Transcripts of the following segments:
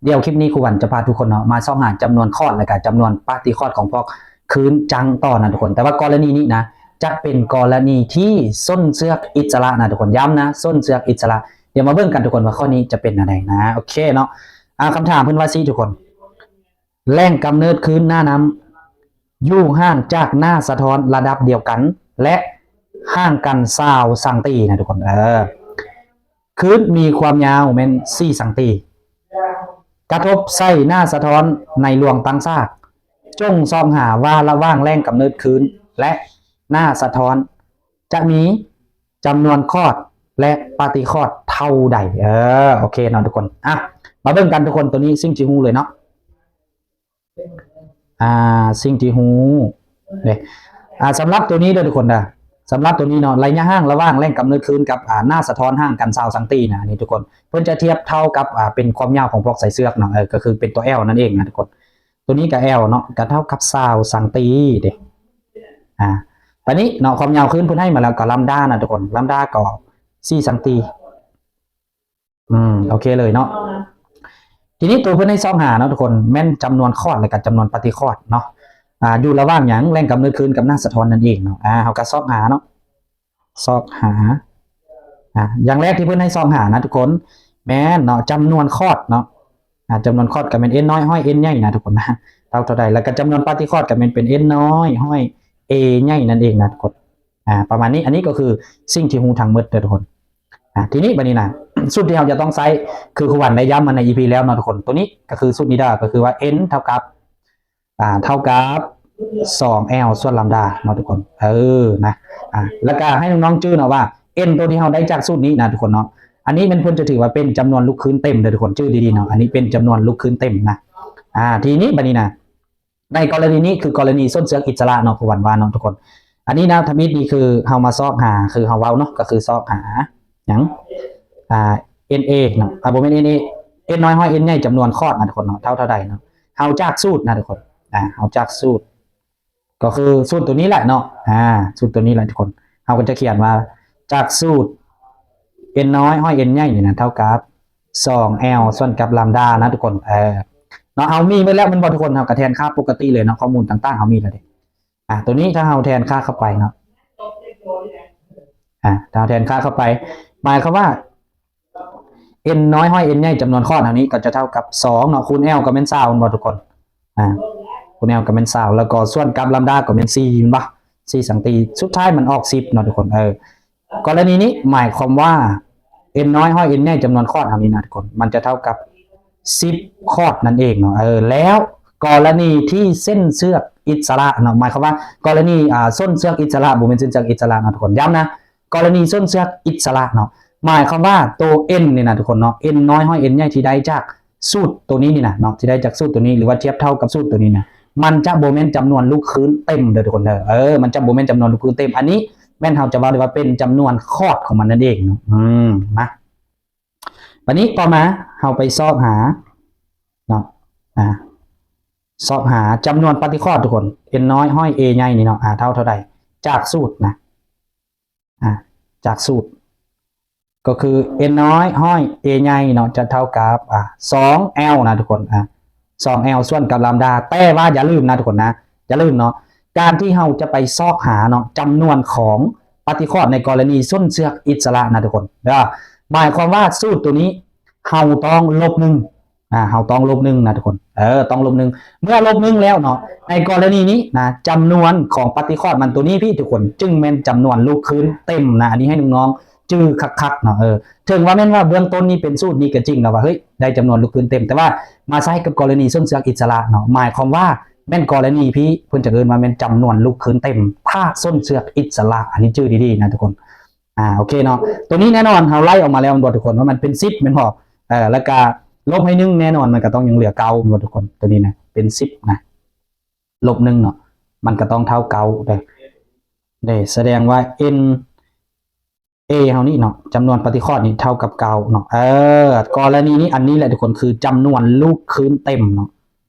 ດຽວຄລິບນີ້ຄູວັນຈະພາທຸກຄົນເນາະ ມາຊອກຫາຈຳນວນຄອດ ແລະກະຈຳນວນປະຕິຄອດຂອງພວກຄື້ນຈັງຕໍ່ນະທຸກຄົນ. ແຕ່ວ່າກໍລະນີນີ້ນະ ຈະເປັນກໍລະນີທີ່ສົ້ນເຊືອກອິດສະຫຼະນະທຸກຄົນ. ຢ້ຳນະ ສົ້ນເຊືອກອິດສະຫຼະ. ດຽວມາເບິ່ງກັນທຸກຄົນວ່າຂໍ້ນີ້ຈະເປັນແນວໃດນະ. ໂອເຄເນາະ. ອາ ຄຳຖາມເພິ່ນວ່າຊີ້ທຸກຄົນ ແຫຼ່ງກຳເນີດຄື້ນໜ້ານ້ຳຢູ່ຫ່າງຈາກໜ້າສະທ້ອນລະດັບດຽວກັນ ແລະ ຫ່າງກັນຊາວຊັງຕີນະທຸກຄົນ. ເອີ ຄື້ນມີຄວາມຍາວແມ່ນສີ່ຊັງຕີ ກະທົບໃສ່ໜ້າສະທ້ອນໃນລວງຕັ້ງສາກ. ຈົ່ງຊອກຫາວ່າລະຫວ່າງແຫຼ່ງກຳເນີດຄື້ນ ແລະ ໜ້າສະທ້ອນ ຈະມີຈຳນວນຄອດ ແລະ ປະຕິຄອດເທົ່າໃດ. ເອີ ໂອເຄເນາະທຸກຄົນ. ອ່ະ ມາເບິ່ງກັນທຸກຄົນ ໂຕນີ້ສິ່ງທີ່ຮູ້ເລີຍເນາະ. ອ່າ ສິ່ງທີ່ຮູ້ເດ້ ອ່າ ສຳລັບໂຕນີ້ເດີທຸກຄົນເດີ ສຳລັບໂຕນີ້ເນາະ ໄລຍະຫ່າງລະຫວ່າງແຫຼ່ງກຳເນີດຄື້ນກັບ ອ່າ ໜ້າສະທ້ອນຫ່າງກັນຊາວຊັງຕີນະ ອັນນີ້ທຸກຄົນ ເພິ່ນຈະທຽບເທົ່າກັບ ອ່າ ເປັນຄວາມຍາວຂອງພວກສາຍເຊືອກເນາະ ເອີ ກໍຄືເປັນຕົວ L ນັ້ນເອງນະທຸກຄົນ. ໂຕນີ້ກໍ L ເນາະ ກໍເທົ່າກັບຊາວຊັງຕີເດ້. ອ່າ ບາດນີ້ເນາະ ຄວາມຍາວຄື້ນເພິ່ນໃຫ້ມາແລ້ວກໍລຳດານະທຸກຄົນ ລຳດາກໍສີ່ຊັງຕີ. ອືມ ໂອເຄເລີຍເນາະ. ທີນີ້ໂຕເພິ່ນໃຫ້ຊອກຫາເນາະທຸກຄົນ ແມ່ນຈຳນວນຄອດ ແລະກະຈຳນວນປະຕິຄອດເນາະ. ອ່າ ຢູ່ລະຫວ່າງຫຍັງ ແຫຼ່ງກຳເນີດຄື້ນກັບໜ້າສະທ້ອນນັ້ນເອງເນາະ. ອ່າ ເຮົາກໍຊອກຫາເນາະ ຊອກຫາ ອ່າ ຢ່າງແລກທີ່ເພິ່ນໃຫ້ຊອກຫານະທຸກຄົນ ແມ່ນເນາະ ຈຳນວນຄອດເນາະ. ອ່າ ຈຳນວນຄອດກໍແມ່ນ N ນ້ອຍຮ້ອຍ N ໃຫຍ່ນະທຸກຄົນນະ ເທົ່າເທົ່າໃດ ແລ້ວກໍຈຳນວນປະຕິຄອດກໍແມ່ນເປັນ N ນ້ອຍຮ້ອຍ A ໃຫຍ່ນັ້ນເອງນະທຸກຄົນ. ອ່າ ປະມານນີ້ ອັນນີ້ກໍຄືສິ່ງທີ່ຮູ້ທັງໝົດເດີທຸກຄົນ. ອ່າ ທີນີ້ບາດນີ້ນະ ສູດທີ່ເຮົາຈະຕ້ອງໃຊ້ ຄືຄູວັນໄດ້ຢ້ຳມາໃນ ອີ ພີ ແລ້ວເນາະທຸກຄົນ ໂຕນີ້ກໍຄືສູດນີ້ເດີ ກໍຄືວ່າ N ເທົ່າກັບ ອ່າ ເທົ່າກັບສອງ L ສ່ວນລຳດາເນາະທຸກຄົນ. ເອີ ນະ ອ່າ ແລ້ວກໍໃຫ້ນ້ອງໆຈື່ເນາະວ່າ N ໂຕທີ່ເຮົາໄດ້ຈາກສູດນີ້ນະທຸກຄົນເນາະ ອັນນີ້ແມ່ນເພິ່ນຈະຖືວ່າເປັນຈຳນວນລູກຄື້ນເຕັມເດີທຸກຄົນ ຈື່ດີໆເນາະ ອັນນີ້ເປັນຈຳນວນລູກຄື້ນເຕັມນະ. ອ່າ ທີນີ້ບາດນີ້ນະ ໃນກໍລະນີນີ້ຄືກໍລະນີສົ້ນເຊືອກອິດສະຫຼະເນາະ ຜູ້ວັນວ່າເນາະທຸກຄົນ. ອັນນີ້ນະ ທຳອິດນີ້ຄືເຮົາມາຊອກຫາ ຄືເຮົາເວົ້າເນາະ ກໍຄືຊອກຫາຫຍັງ ອ່າ N A ເນາະ ອ່າ ບໍ່ແມ່ນ N A N ນ້ອຍຮ້ອຍ N ໃຫຍ່ຈຳນວນຄອດນະທຸກຄົນເນາະ ເທົ່າເທົ່າໃດເນາະ. ເຮົາຈາກສູດນະທຸກຄົນ ອ່າ ເຮົາຈາກສູດ ກໍຄືສູດໂຕນີ້ແຫຼະເນາະ ອ່າ ສູດໂຕນີ້ແຫຼະທຸກຄົນ. ເຮົາກໍຈະຂຽນວ່າຈາກສູດ N ນ້ອຍຮ້ອຍ N ໃຫຍ່ນີ້ນະ ເທົ່າກັບສອງ L ສ່ວນກັບລຳດານະທຸກຄົນ. ເອີ ເນາະ ເຮົາມີໝົດແລ້ວແມ່ນບໍ່ທຸກຄົນ? ເຮົາກໍແທນຄ່າປົກກະຕິເລີຍເນາະ ຂໍ້ມູນຕ່າງໆເຮົາມີແລ້ວເດ້. ອ່າ ໂຕນີ້ຖ້າເຮົາແທນຄ່າເຂົ້າໄປເນາະ ອ່າ ຖ້າເຮົາແທນຄ່າເຂົ້າໄປ ໝາຍຄວາມວ່າ N ນ້ອຍຮ້ອຍ N ໃຫຍ່ຈຳນວນຄອດເຮົານີ້ກໍຈະເທົ່າກັບສອງເນາະ ຄູນ L ກໍແມ່ນຊາວແມ່ນບໍ່ທຸກຄົນ? ອ່າ ຄູນ L ກໍແມ່ນຊາວ ແລ້ວກໍສ່ວນກັບລຳດາກໍແມ່ນສີ່ແມ່ນບໍ່? ສີ່ສັງຕີ ສຸດທ້າຍມັນອອກສິບເນາະທຸກຄົນ. ເອີ ກໍລະນີນີ້ໝາຍຄວາມວ່າ N ນ້ອຍຮ້ອຍ N ໃຫຍ່ຈຳນວນຄອດເຮົານີ້ນະທຸກຄົນ ມັນຈະເທົ່າກັບສິບຄອດນັ້ນເອງເນາະ. ເອີ ແລ້ວກໍລະນີທີ່ເສັ້ນເຊືອກອິດສະຫຼະເນາະ ໝາຍຄວາມວ່າກໍລະນີ ອ່າ ສົ້ນເຊືອກອິດສະຫຼະ ບໍ່ແມ່ນເສັ້ນເຊືອກອິດສະຫຼະເນາະທຸກຄົນ ຢ້ຳນະ ກໍລະນີສົ້ນເຊືອກອິດສະຫຼະເນາະ ໝາຍຄວາມວ່າໂຕ N ນີ້ນະທຸກຄົນເນາະ N ນ້ອຍຮ້ອຍ N ໃຫຍ່ທີ່ໄດ້ຈາກສູດໂຕນີ້ນີ້ນະເນາະ ທີ່ໄດ້ຈາກສູດໂຕນີ້ ຫຼືວ່າທຽບເທົ່າກັບສູດໂຕນີ້ນະ ມັນຈະບໍ່ແມ່ນຈຳນວນລູກຄື້ນເຕັມເດີທຸກຄົນເດີ. ເອີ ມັນຈະບໍ່ແມ່ນຈຳນວນລູກຄື້ນເຕັມ ອັນນີ້ແມ່ນເຮົາຈະເວົ້າໄດ້ວ່າເປັນຈຳນວນຄອດຂອງມັນນັ້ນເອງເນາະ. ອືມ ມາ ບາດນີ້ຕໍ່ມາເຮົາໄປຊອກຫາເນາະ ອ່າ ຊອກຫາຈຳນວນປະຕິຄອດທຸກຄົນ N ນ້ອຍຮ້ອຍ A ໃຫຍ່ນີ້ເນາະ ອ່າ ເທົ່າເທົ່າໃດ ຈາກສູດນະ ອ່າ ຈາກສູດ ກໍຄື N ນ້ອຍຮ້ອຍ A ໃຫຍ່ເນາະ ຈະເທົ່າກັບ ອ່າ ສອງ L ນະທຸກຄົນ ອ່າ ສອງ L ສ່ວນກັບລຳດາ. ແຕ່ວ່າຢ່າລືມນະທຸກຄົນນະ ຢ່າລືມເນາະ ການທີ່ເຮົາຈະໄປຊອກຫາເນາະ ຈຳນວນຂອງປະຕິຄອດໃນກໍລະນີສົ້ນເຊືອກອິດສະຫຼະນະທຸກຄົນເດີ ໝາຍຄວາມວ່າສູດໂຕນີ້ເຮົາຕ້ອງລົບໜຶ່ງ ອ່າ ເຮົາຕ້ອງລົບໜຶ່ງນະທຸກຄົນ ເອີ ຕ້ອງລົບໜຶ່ງ. ເມື່ອລົບໜຶ່ງແລ້ວເນາະ ໃນກໍລະນີນີ້ນະ ຈຳນວນຂອງປະຕິຄອດມັນໂຕນີ້ພີ້ທຸກຄົນ ຈຶ່ງແມ່ນຈຳນວນລູກຄື້ນເຕັມນະ ອັນນີ້ໃຫ້ນ້ອງໆຈື່ຄັກໆເນາະ. ເອີ ເຖິງວ່າແມ່ນວ່າເບື້ອງຕົ້ນນີ້ເປັນສູດນີ້ກໍຈິງນະວ່າ ເຮີ້ຍ ໄດ້ຈຳນວນລູກຄື້ນເຕັມ ແຕ່ວ່າມາໃຊ້ກັບກໍລະນີສົ້ນເຊືອກອິດສະຫຼະເນາະ ໝາຍຄວາມວ່າແມ່ນກໍລະນີພີ້ ເພິ່ນຈະເອີ້ນວ່າແມ່ນຈຳນວນລູກຄື້ນເຕັມ ຖ້າສົ້ນເຊືອກອິດສະຫຼະ ອັນນີ້ຈື່ດີໆນະທຸກຄົນ. ອ່າ ໂອເຄເນາະ ໂຕນີ້ແນ່ນອນເຮົາໄລ່ອອກມາແລ້ວແມ່ນບໍ່ທຸກຄົນ ວ່າມັນເປັນສິບແມ່ນບໍ່? ເອີ ແລ້ວກະລົບໃຫ້ໜຶ່ງ ແນ່ນອນມັນກໍຕ້ອງຍັງເຫຼືອເກົ້າແມ່ນບໍ່ທຸກຄົນ? ໂຕນີ້ນະເປັນສິບນະ ລົບໜຶ່ງເນາະ ມັນກໍຕ້ອງເທົ່າເກົ້າເດ້ ເດ້ ສະແດງວ່າ N A ເຮົານີ້ເນາະ ຈຳນວນປະຕິຄອດນີ້ເທົ່າກັບເກົ້າເນາະ. ເອີ ກໍລະນີນີ້ ອັນນີ້ແຫຼະທຸກຄົນ ຄືຈຳນວນລູກຄື້ນເຕັມເນາະ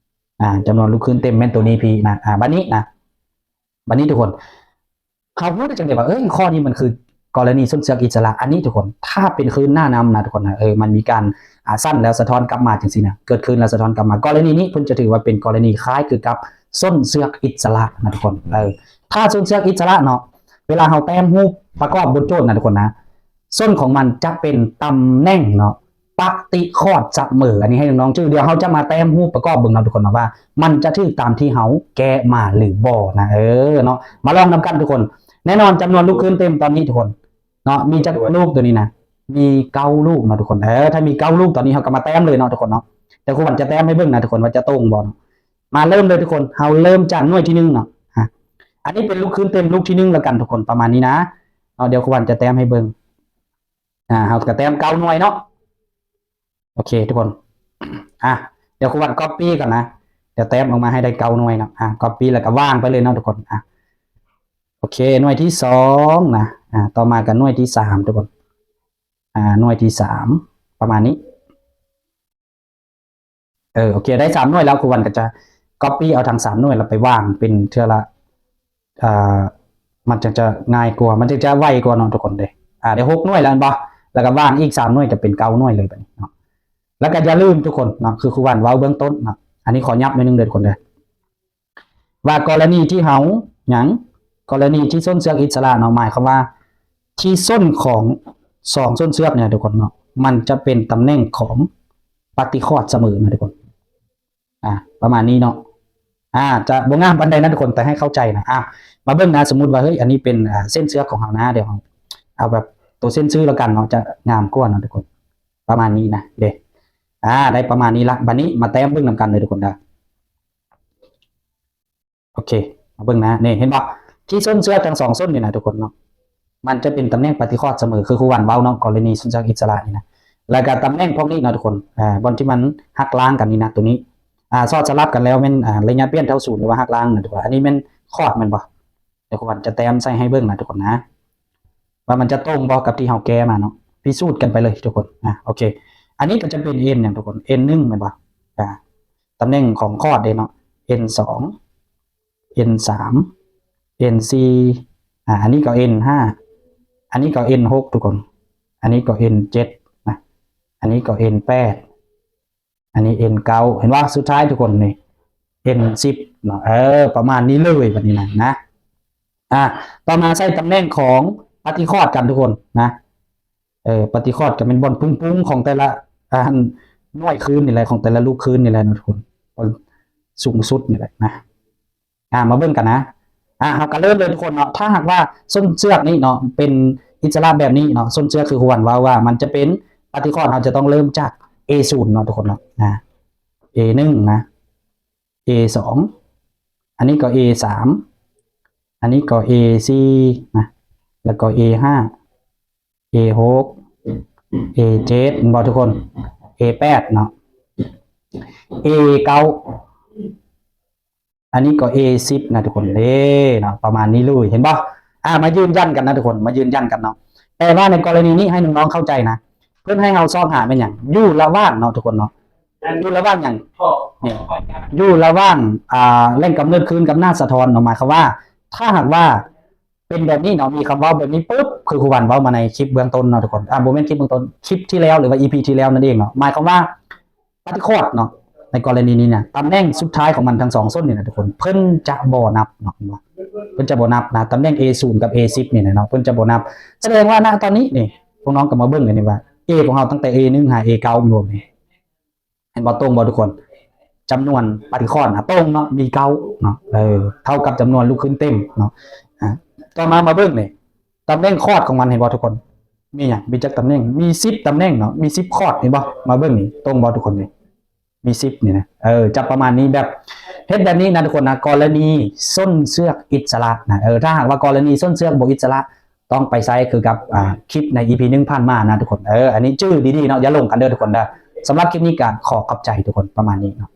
ອ່າ ຈຳນວນລູກຄື້ນເຕັມແມ່ນໂຕນີ້ພີ້ນະ. ອ່າ ບາດນີ້ນະ ບາດນີ້ທຸກຄົນ ເຮົາຮູ້ໄດ້ຈັ່ງໃດວ່າ ເອີຍ ຂໍ້ນີ້ມັນຄື ກໍລະນີສົ້ນເຊືອກອິດສະຫຼະອັນນີ້ທຸກຄົນ ຖ້າເປັນຄື້ນໜ້ານ້ຳນະທຸກຄົນນະ ເອີ ມັນມີການ ອ່າ ສັ້ນແລ້ວສະທ້ອນກັບມາຈັ່ງຊີ້ນະ ເກີດຄື້ນແລ້ວສະທ້ອນກັບມາ ກໍລະນີນີ້ເພິ່ນຈະຖືວ່າເປັນກໍລະນີຄ້າຍຄືກັບສົ້ນເຊືອກອິດສະຫຼະນະທຸກຄົນ ເອີ ຖ້າສົ້ນເຊືອກອິດສະຫຼະເນາະ ເວລາເຮົາແຕ້ມຮູບປະກອບບົດໂຈດນະທຸກຄົນນະ ສົ້ນຂອງມັນຈະເປັນຕຳແໜ່ງເນາະ ປະຕິຄອດສະເໝີ ອັນນີ້ໃຫ້ນ້ອງໆຈື່ ດຽວເຮົາຈະມາແຕ້ມຮູບປະກອບເບິ່ງເນາະທຸກຄົນເນາະ ວ່າມັນຈະຖືກຕາມທີ່ເຮົາແກະມາຫຼືບໍ່ນະ ເອີເນາະ ມາລອງນຳກັນທຸກຄົນ ແນ່ນອນຈຳນວນລູກຄືນເຕັມຕອນນີ້ທຸກຄົນເນາະ ມີຈັກລູກໂຕນີ້ນະ ມີເກົ້າລູກເນາະທຸກຄົນ ເອີ ຖ້າມີເກົ້າລູກຕອນນີ້ເຮົາກໍມາແຕ້ມເລີຍເນາະທຸກຄົນເນາະ ດຽວຄູຂວັນຈະແຕ້ມໃຫ້ເບິ່ງນະທຸກຄົນວ່າຈະຕົງບໍ່ເນາະ ມາເລີ່ມເລີຍທຸກຄົນ ເຮົາເລີ່ມຈາກໜ່ວຍທີໜຶ່ງເນາະ ອາ ອັນນີ້ເປັນລູກຄືນເຕັມລູກທີໜຶ່ງແລ້ວກັນທຸກຄົນ ປະມານນີ້ນະເນາະ ດຽວຄູຂວັນຈະແຕ້ມໃຫ້ເບິ່ງ ອາ ເຮົາກໍແຕ້ມເກົ້າໜ່ວຍເນາະ ໂອເຄທຸກຄົນ ອາ ດຽວຄູຂວັນກັອບປີ້ກ່ອນນະ ດຽວແຕ້ມອອກມາໃຫ້ໄດ້ເກົ້າໜ່ວຍເນາະ ອາ ກັອບປີ້ແລ້ວກໍວາງໄປເລີຍເນາະທຸກຄົນ ອາ ໂອເຄ ໜ່ວຍທີສອງນະ ອາ ຕໍ່ມາກໍໜ່ວຍທີສາມທຸກຄົນ ອາ ໜ່ວຍທີສາມ ປະມານນີ້ ເອີ ໂອເຄ ໄດ້ສາມໜ່ວຍແລ້ວ ຄູຂວັນກໍຈະກັອບປີ້ເອົາທັງສາມໜ່ວຍແລ້ວໄປວາງເປັນເທື່ອລະ ເອີ ມັນຈັ່ງຈະງ່າຍກວ່າ ມັນຈຶ່ງຈະໄວກວ່າເນາະທຸກຄົນເດ້ ອາ ໄດ້ຫົກໜ່ວຍແລ້ວແມ່ນບໍ່ ແລ້ວກໍວາງອີກສາມໜ່ວຍ ຈະເປັນເກົ້າໜ່ວຍເລີຍບັດນີ້ເນາະ ແລ້ວກໍຢ່າລືມທຸກຄົນເນາະ ຄືຄູຂວັນເວົ້າເບື້ອງຕົ້ນເນາະ ອັນນີ້ຂໍຫຍັບໜ້ອຍໜຶ່ງເດີທຸກຄົນເດີ ວ່າກໍລະນີທີ່ເຮົາ ຫຍັງ ກໍລະນີທີ່ສົ້ນເຊືອກອິດສະຫຼະເນາະ ໝາຍຄວາມວ່າທີ່ສົ້ນຂອງສອງສົ້ນເຊືອກນີ້ນະທຸກຄົນເນາະ ມັນຈະເປັນຕຳແໜ່ງຂອງປະຕິຄອດສະເໝີນະທຸກຄົນ ອາ ປະມານນີ້ເນາະ ອາ ຈະບໍ່ງາມປານໃດນະທຸກຄົນ ແຕ່ໃຫ້ເຂົ້າໃຈນະ ອາ ມາເບິ່ງນະ ສົມມຸດວ່າ ເຮີ້ຍ ອັນນີ້ເປັນ ອາ ເສັ້ນເຊືອກຂອງເຮົານະ ດຽວເຮົາເອົາແບບໂຕເສັ້ນຊື່ແລ້ວກັນເນາະ ຈະງາມກວ່າເນາະທຸກຄົນ ປະມານນີ້ນະເດ້ ອາ ໄດ້ປະມານນີ້ລະ ບັດນີ້ມາແຕ້ມເບິ່ງນຳກັນເດີທຸກຄົນເດີ ໂອເຄ ມາເບິ່ງນະ ນີ້ເຫັນບໍ່ ທີ່ສົ້ນເຊືອກທັງສອງສົ້ນນີ້ນະທຸກຄົນເນາະ ມັນຈະເປັນຕຳແໜ່ງປະຕິຄອດສະເໝີ ຄືຄູຂວັນເວົ້າເນາະ ກໍລະນີສົ້ນເຊືອກອິດສະຫຼະນີ້ນະ ແລ້ວກໍຕຳແໜ່ງພວກນີ້ເນາະທຸກຄົນ ອາ ບ່ອນທີ່ມັນຫັກລ້າງກັນນີ້ນະ ໂຕນີ້ ອາ ສອດສະຫຼັບກັນແລ້ວແມ່ນ ອາ ໄລຍະປ່ຽນເທົ່າສູນ ຫຼືວ່າຫັກລ້າງນະທຸກຄົນ ອັນນີ້ແມ່ນຄອດແມ່ນບໍ່ ດຽວຄູຂວັນຈະແຕ້ມໃສ່ໃຫ້ເບິ່ງນະທຸກຄົນນະ ວ່າມັນຈະຕົງບໍ່ກັບທີ່ເຮົາແກ້ມາເນາະ ພິສູດກັນໄປເລີຍທຸກຄົນ ອາ ໂອເຄ ອັນນີ້ກໍຈະເປັນເອັນຫຍັງທຸກຄົນ ເອັນໜຶ່ງແມ່ນບໍ່ ອາ ຕຳແໜ່ງຂອງຄອດເດ້ເນາະ ເອັນສອງ ເອັນສາມ ເອັນສີ່ ອາ ອັນນີ້ກໍເອັນຫ້າ ອັນນີ້ກໍເອັນຫົກທຸກຄົນ ອັນນີ້ກໍເອັນເຈັດນະ ອັນນີ້ກໍເອັນແປດ ອັນນີ້ເອັນເກົ້າ ເຫັນບໍ່ ສຸດທ້າຍທຸກຄົນນີ້ເອັນສິບເນາະ ເອີ ປະມານນີ້ເລີຍບັດນີ້ນະ ນະ ອາ ຕໍ່ມາໃສ່ຕຳແໜ່ງຂອງປະຕິຄອດກັນທຸກຄົນນະ ເອີ ປະຕິຄອດກໍແມ່ນບ່ອນປຸ້ງໆຂອງແຕ່ລະ ອັນ ໜ່ວຍຄືນນີ້ແຫຼະ ຂອງແຕ່ລະລູກຄືນນີ້ແຫຼະເນາະທຸກຄົນ ບ່ອນສູງສຸດນີ້ແຫຼະນະ ອາ ມາເບິ່ງກັນນະ ອາ ເຮົາກໍເລີ່ມເລີຍທຸກຄົນເນາະ ຖ້າຫາກວ່າສົ້ນເຊືອກນີ້ເນາະ ເປັນອິດສະຫຼະແບບນີ້ເນາະ ສົ້ນເຊືອກຄືຄູຂວັນເວົ້າວ່າ ມັນຈະເປັນປະຕິຄອດ ເຮົາຈະຕ້ອງເລີ່ມຈາກເອສູນເນາະທຸກຄົນເນາະ ອາ ເອໜຶ່ງນະ ເອສອງ ອັນນີ້ກໍເອສາມ ອັນນີ້ກໍເອສີ່ນະ ແລ້ວກໍເອຫ້າ ເອຫົກ ເອເຈັດ ເຫັນບໍ່ທຸກຄົນ ເອແປດເນາະ ເອເກົ້າ ອັນນີ້ກໍເອສິບນະທຸກຄົນເດ້ເນາະ ປະມານນີ້ເລີຍ ເຫັນບໍ່ ອາ ມາຢືນຢັນກັນນະທຸກຄົນ ມາຢືນຢັນກັນເນາະ ແຕ່ວ່າໃນກໍລະນີນີ້ໃຫ້ນ້ອງໆເຂົ້າໃຈນະ ເພິ່ນໃຫ້ເຮົາຊອກຫາແມ່ນຫຍັງ ຢູ່ລະຫວ່າງເນາະທຸກຄົນເນາະ ຢູ່ລະຫວ່າງຫຍັງ ນີ້ ຢູ່ລະຫວ່າງ ອ່າ ແຫຼ່ງກຳເນີດຄື້ນກັບໜ້າສະທ້ອນເນາະ ໝາຍຄວາມວ່າ ຖ້າຫາກວ່າ ເປັນແບບນີ້ເນາະ ມີຄຳເວົ້າແບບນີ້ປຶບ ຄືຄູຂວັນເວົ້າມາໃນຄລິບເບື້ອງຕົ້ນເນາະທຸກຄົນ ອາ ບໍ່ແມ່ນຄລິບເບື້ອງຕົ້ນ ຄລິບທີ່ແລ້ວ ຫຼືວ່າອີພີທີ່ແລ້ວນັ້ນເອງເນາະ ໝາຍຄວາມວ່າປະຕິຄອດເນາະ ໃນກໍລະນີນີ້ນະ ຕຳແໜ່ງສຸດທ້າຍຂອງມັນທັງສອງສົ້ນນີ້ນະທຸກຄົນ ເພິ່ນຈະບໍ່ນັບເນາະ ເຫັນບໍ່ ເພິ່ນຈະບໍ່ນັບນະ ຕຳແໜ່ງເອສູນກັບເອສິບນີ້ນະເນາະ ເພິ່ນຈະບໍ່ນັບ ສະແດງວ່ານະຕອນນີ້ນີ້ ພວກນ້ອງກໍມາເບິ່ງກັນນີ້ວ່າ ເອຂອງເຮົາຕັ້ງແຕ່ເອໜຶ່ງຫາເອເກົ້າແມ່ນບໍ່ນີ້ ເຫັນບໍ່ ຕົງບໍ່ທຸກຄົນ ຈຳນວນປະຕິຄອດນະ ຕົງເນາະ ມີເກົ້າເນາະ ເອີ ເທົ່າກັບຈຳນວນລູກຄືນເຕັມເນາະ ອາ ຕໍ່ມາ ມາເບິ່ງນີ້ ຕຳແໜ່ງຄອດຂອງມັນ ເຫັນບໍ່ທຸກຄົນ ມີຫຍັງ ມີຈັກຕຳແໜ່ງ ມີສິບຕຳແໜ່ງເນາະ ມີສິບຄອດ ເຫັນບໍ່ ມາເບິ່ງນີ້ ຕົງບໍ່ທຸກຄົນນີ້ ມີສິບນີ້ນະ ເອີ ຈະປະມານນີ້ ແບບ ເຮັດແບບນີ້ນະທຸກຄົນນະ ກໍລະນີສົ້ນເຊືອກອິດສະຫຼະນະ ເອີ ຖ້າຫາກວ່າກໍລະນີສົ້ນເຊືອກບໍ່ອິດສະຫຼະ ຕ້ອງໄປໃຊ້ຄືກັບ ອ່າ ຄລິບໃນອີພີໜຶ່ງຜ່ານມານະທຸກຄົນ ເອີ ອັນນີ້ຈື່ດີໆເນາະ ຢ່າຫຼົງກັນເດີທຸກຄົນເດີ ສຳລັບຄລິບນີ້ກໍຂໍຂອບໃຈທຸກຄົນ ປະມານນີ້ເນາະ.